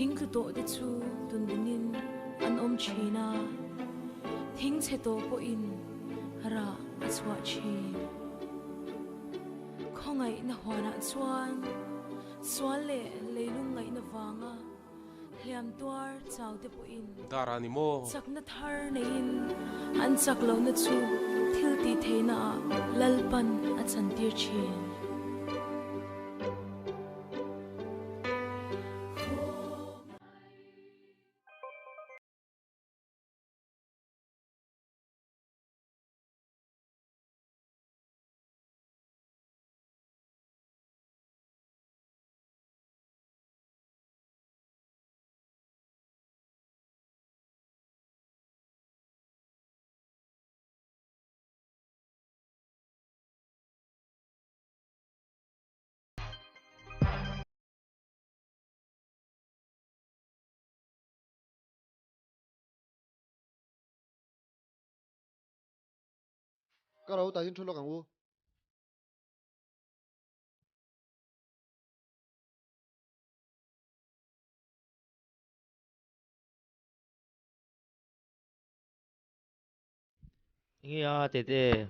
Thing tlu tawh te chu tundungin an awm thin a, thing chhe tawh pawhin rah a chhuah thin. Khawngaihna huanah chuan sual leh leilung ngaihna vanga hliam tuar chau te pawhin Dar a ni maw? Chakna thar neiin an chak lohna chu thil tih theihnaah Lalpan a chantir thin. Ka ro tahin thu lawk ang u. Enge a tete?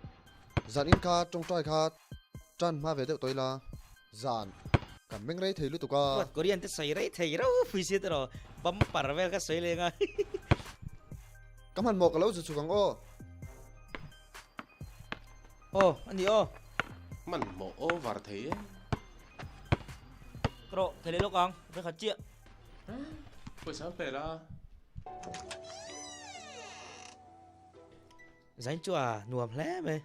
Zan in kha tawngtai kha tan hma ve deuh tawh ila zan kan meng rei thei lutuk a. Ruat Korean te sawi rei thei rau pui si tawh bumper vel kha sawi leng a. Ka hmanhmawh ka lo zu chhuk ang aw. Aw a ni aw. Hmanhmawh over thei e. Ka rawh thei leh lawk ang vekhat chiah. Pawisa an pe la. Zain chu a nuam hle mai.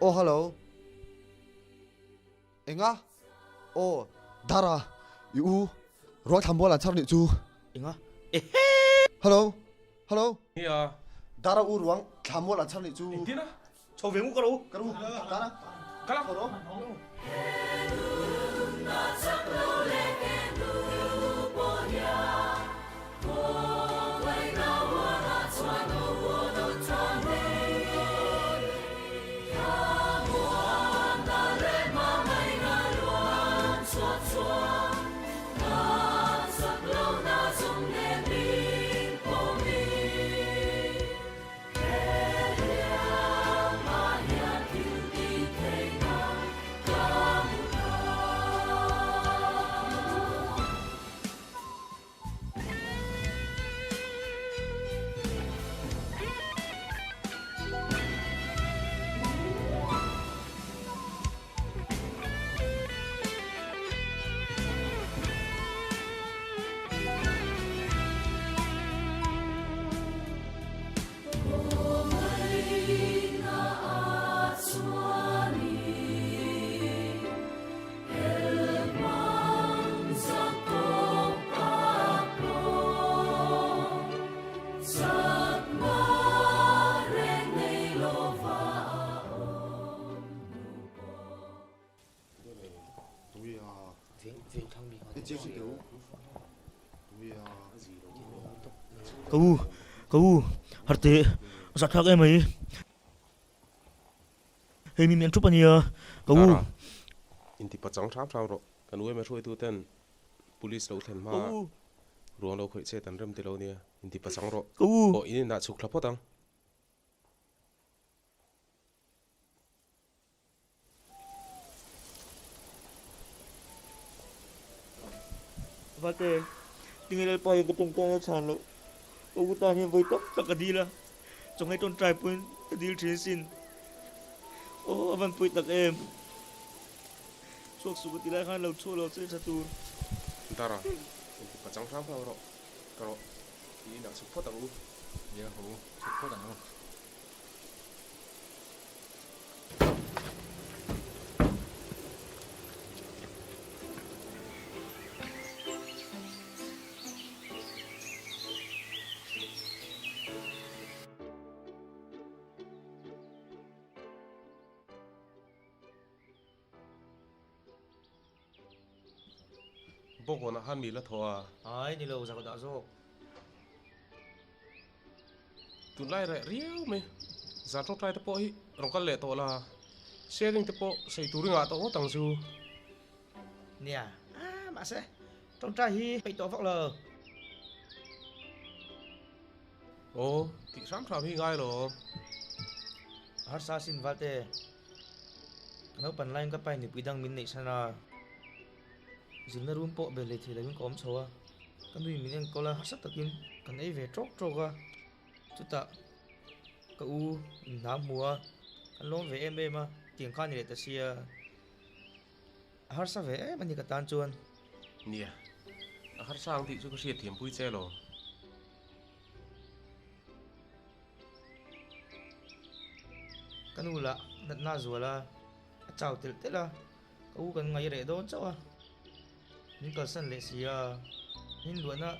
Aw hello. Enga? Aw Dara i u rual tham bual an chhar nih chu. Enga? Ehe! Hello. Hello. Nia. Dara u ruang thla mual an chhar nih chu. Engtin a? Chho ve ngu ka ro. Ka ro. Dara. Ka la. Ka ro. Ka u, ka u, har teh, a zahthlak em mai. Hei mi mian thup a nia, ka u. Tara, inti pachang hram hram rawh. Kan u emaw hruaitu ten police lo thlen hma ruang lo khawih chet an rem ti lo nia, inti pachang rawh. Ka u. Aw, in inah chhuk thla phawt ang. Vate, tinge Lalpa hian ka tawngtaina chhan loh? Ka u tan hian vawi tak tak ka dil a, chawngei tawngtai pawhin Ka dil thin sin. Aw a van pawi tak em. Chhuak suh ka ti lai khan lo chhuak lo che tha tur. Dara, inti pachang hram hram rawh. Ka rawh. I inah chhuk phawt ang u. Nia ho, chhuk phawt ang u. Bawkawnah khan mi la thaw a. Ai ni lo, zak dah zawk. Tunlai reh riau mai, zan tawngtai te pawh hi rawn kal leh tawh la, sharing te pawh sawi tur i ngah tawh ngawt ang chu. Nia, ah mahse tawngtai hi peih tawh vak lo. Aw, tih hram hram hi ngai lo. Harsa sin valte, ka naupan laiin ka pain nupui dang min neih chhan a, zirna room pawh bel leh thei lovin ka awm chho a, ka nuin min enkawl a, harsa takin kan ei ve tawk tawk a, chutah ka u in hna hmu a, kan lawm ve em em a, tiang kha a ni leh ta sia, a harsa ve em a ni ka tan chuan. Nia, a harsa ang tih chu ka hriatthiampui che lo. Ka nu lah natna a zual a, a chau telh telh a, ka u kan ngaih reh dawn chauh a, min kalsan leh si a, min luahna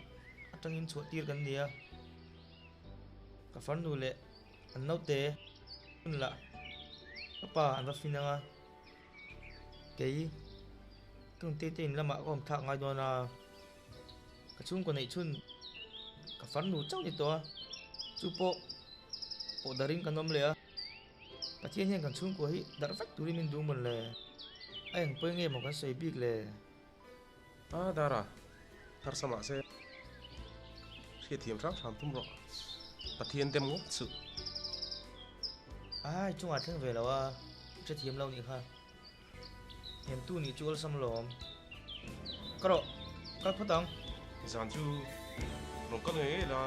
atangin chhuah tir kan ni a, ka farnu leh an naute hun lah ka pa an va fin ang a, kei ka nute te in lamah ka awm thlak ngai dawn a. Ka chhungkaw neih chhun ka farnu chauh ni tawh a, chu pawh pawh darhin kan awm leh a, Pathian hian kan chhungkua hi darh vek turin min duh mawn le, a eng pawi nge maw kan sawi bik le? A Dara, harsa mahse hriatthiam hram hram tum rawh, Pathian dem ngawt chu. Ai, chungah thleng ve lo a, i hrethiam lo nih kha. Hemtu nih chu awlsam lawm. Ka rawh, kal phawt ang. Zan chu rawn kal ngei ngei la.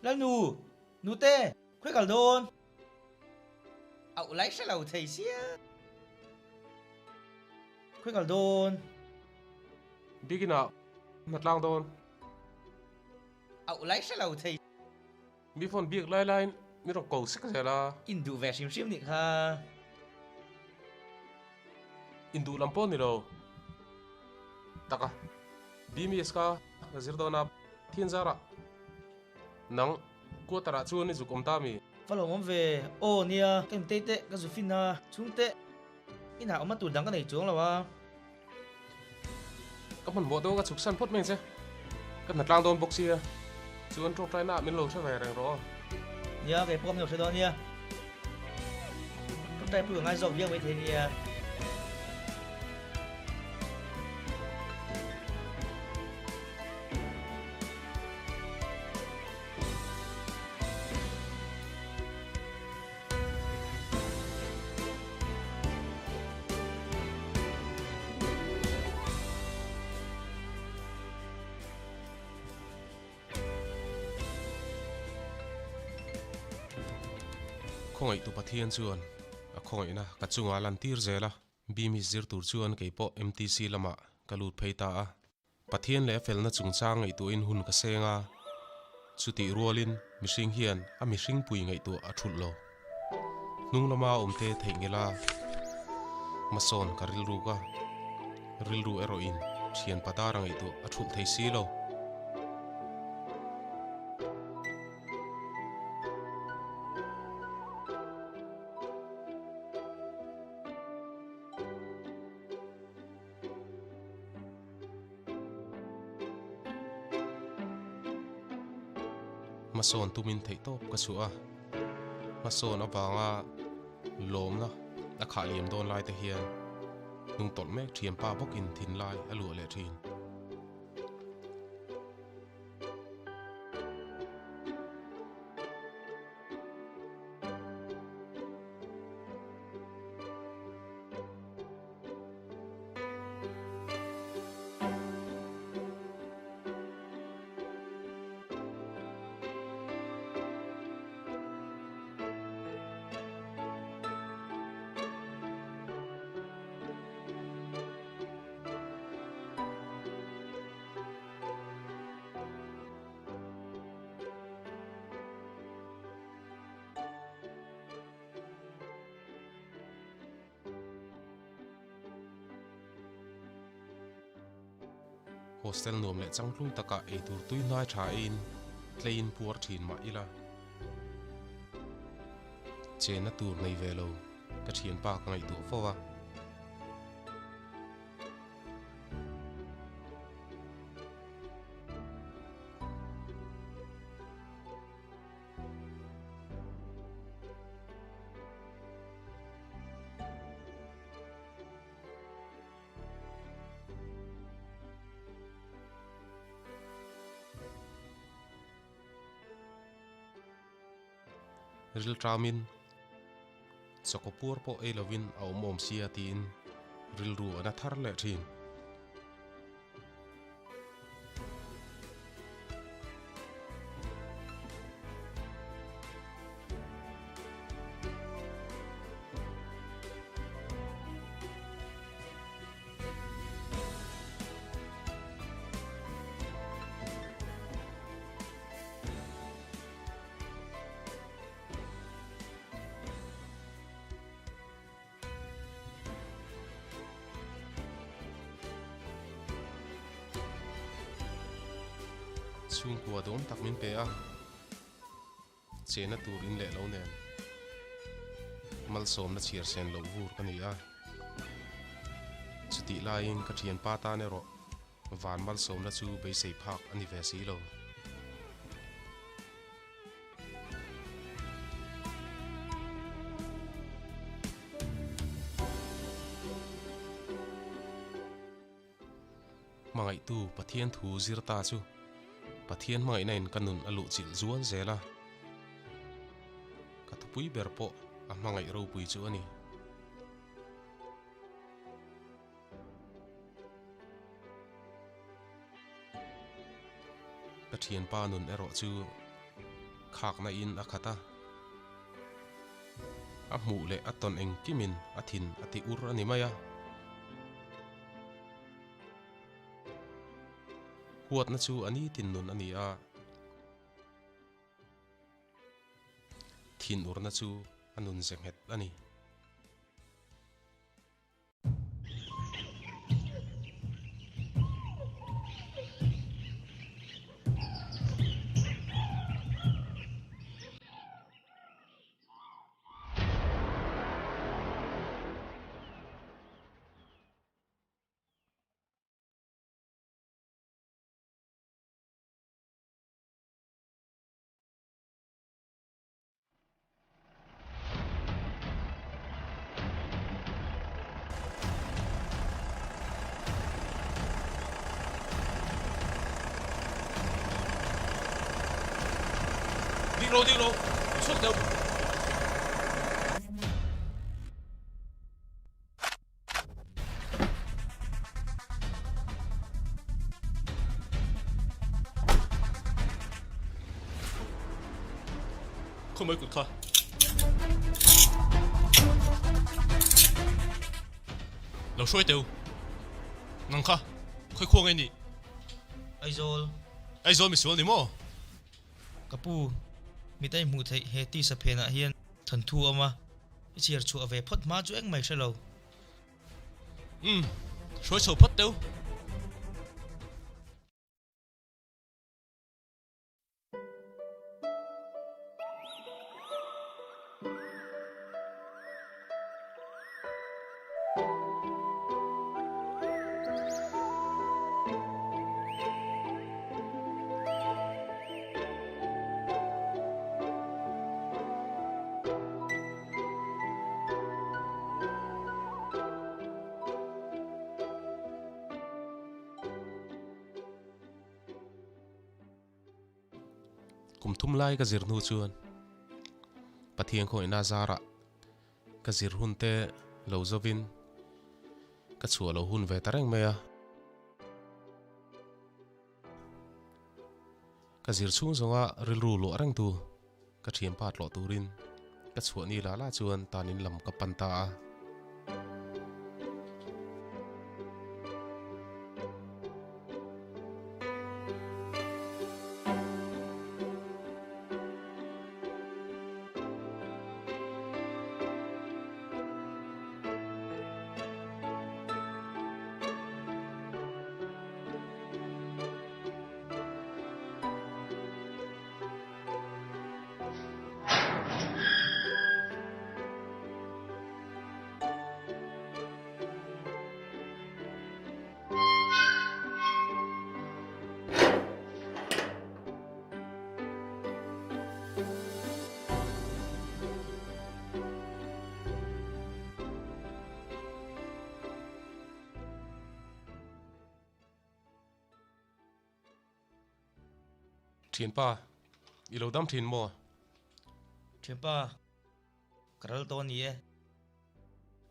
Lalnu, nute, khawi kal dawn? Auh lai hre lo thei sia. Khawi kal dawn? Biakinah hna tlang dawn. Auh lai hre lo thei. Mi phone biak lai laiin mi rawn ko sek zel a. In duh ve hrim hrim nih kha. In duh lam pawh ni lo. Taka. BMS ka ka zir dawn a Thian zarah nang quarter ah chuan i zuk awm ta mi? Va lo awm ve. Aw nia, ka intei teh ka zu fin a, chhungte inah awmna tur dang ka nei chuang lo a. Ka hmanhmawh deuh a ka chhuk san phawt mai ang che. Ka hna tlang dawn bawk sia, chuan tawngtai naah min lo hre ve reng rawh aw. Nia, kei pawh min lo hre dawn nia. Tawngtai pui ka ngai zawk viau maithei nia. Khawngaihtu Pathian chuan a khawngaihna ka chungah lan tir zel a, Bimi zir tur chuan kei pawh MTC lamah ka lut phei ta a. Pathian leh a felna chungchang ngaihtuahin hun ka seng a, chutih rualin mihring hian a mihring pui ngaihtuah a thulh lo. Hnung lama awmte theih ngela hmasawn ka rilruk a, rilru erawhin thian padara ngaihtuah a thulh thei si lo. Hmasawn tumin theihtawp ka chhuah a, hmasawn avanga lawmna a khah liam dawn lai te hian hnungtawlh mek thianpa bawkin thinlai a luah leh thin. Hostel nuam leh changtlung takah eitur tui hnai tha eiin tleiin puar thin mah ila. Chenna tur nei ve lo ka thianpa ka ngaihtuah fo a. Rilṭamin chawkaw puar pawh ei lovin a awm awm sia tiin rilru a na thar leh ṭhin. Chhungkua dawm tak min pe a, chena tur in leh lo nen malsawmna chhiar sen loh vur ka ni a. Chutih laiin ka thianpa tan erawh van malsawmna chu beisei phak a ni ve si lo. Hmangaihtu Pathian thu zir ta chu Pathian hmangaihna in ka nun a luh chilh zual zel a, ka thupui ber pawh a hmangaih ropui chu a ni. Ka thianpa nun erawh chu khakna in a khat a, a hmuh leh a tawn engkimin a thin a ti ur a ni mai a. Huatna chu a nitin nun a ni a, thin urna chu a nun ze nghet a ni. Ding ro ding ro chhuak deuh. Khaw mai kut kha. Lo hruai teu. Nang kha, khawi khuang ei nih? Aizawl. Aizawl misual ni maw? Ka pu, mit a inhmuh theih he tisa phenah hian thawnthu a awm a, i chhiar chhuah ve phawt hma chu engmah i hre lo. Umm, hruai chho phawt teu. Kum thum lai ka zir hnu chuan Pathian khawngaihna zarah ka zir hun te lo zovin ka chhuah lo hun ve ta reng mai a. Ka zir chhung zawnga rilru luah reng tu ka thianpa tlawh turin ka chhuah ni la la chuan tanin lam ka pan ta a. Thianpa, i lo dam thin maw? Thianpa, ka ral tawh a ni e.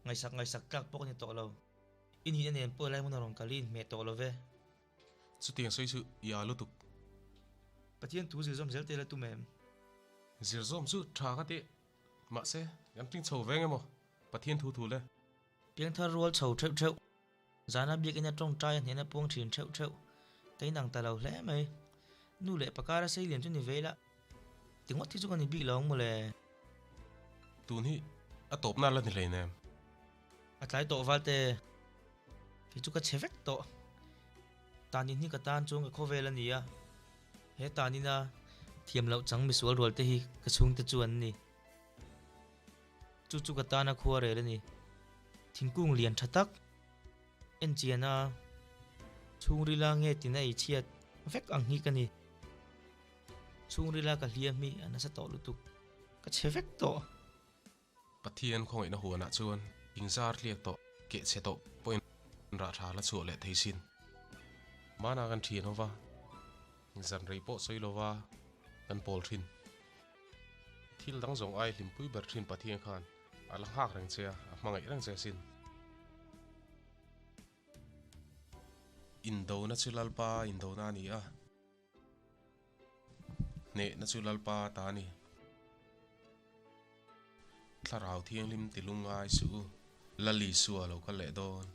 Ngaihsak ngaihsak tlak pawh ka ni tawh lo. I nihna nen pawh helai hmun a rawn kal i inhmeh tawh lo ve. Chutiang sawi chu i â lutuk. Pathian thu zir zawm zel te la tum em? Zir zawm chu tha ka ti. Mahse, kan tling chho veng emaw Pathian thu thu le. Piangthar rual chho theuh theuh. Zana biakina tawngtai a hnehna puang thin theuh theuh. Ka inang ta lo hle mai. Nu leh pakar a sei lian chu ni ve ila. Ti ngawt hi chu ka ni bik lo ang mawle. Tun hi a tawpna la ni hleinem. A tlai tawh valte. Kei chu ka chhe vek tawh. Tanin hi ka tan chuan ka khawvel a ni a. He tanina thiam loh chang misual rual te hi ka chhungte chu an ni. Chu chu ka tana khua rel a ni. Thingkung lian tha tak en chian a, chhungrila nge tina ei chhiat vek ang hi ka ni. Chhungrila ka hliam hi a nasa tawh lutuk. Ka chhe vek tawh. Pathian khawngaihna huanah chuan inzar tliak tawh, keh chhe tawh pawhin rah tha la chhuah leh thei sin. Hmana kan thian ho va, zan rei pawh sawi lova kan pawl thin. Thil dang zawng ai hlimpui ber thin Pathian khan a la nghak reng che a, a hmangaih reng che asin. Indona chu Lalpa indona a ni a, hnehna chu Lalpa ta a ni. Thlarau Thianghlim ti lungngai suh u, Lal Isua lo kal leh dawn.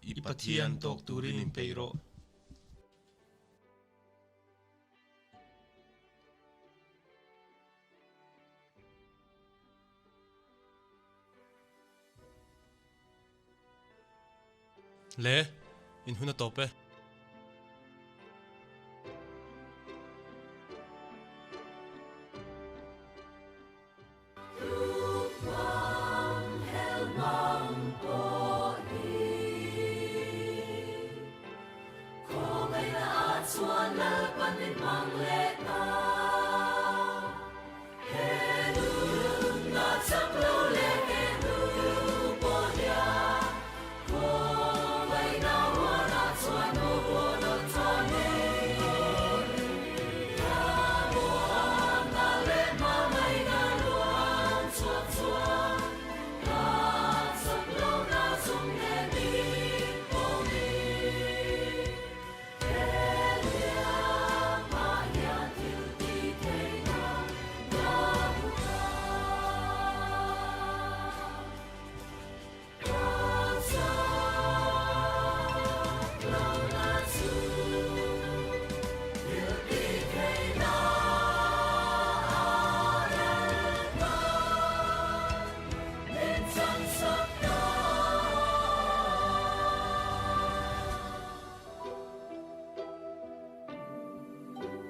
I Pathian tawk turin inpeih rawh. Le, in hun a tawp e.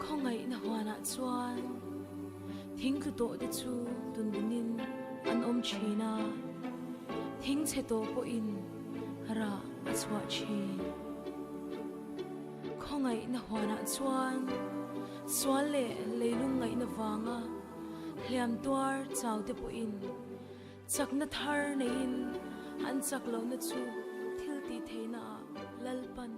Khawngaihna huanah chuan thing tlu tawh te chu tundunin an awm thin a, thing chhe tawh pawhin rah a chhuah thin. Khawngaihna huanah chuan sual leh leilung ngaihna vanga hliam tuar chau te pawhin chakna thar neiin an chak lohna chu thil tih theihnaah Lalpan.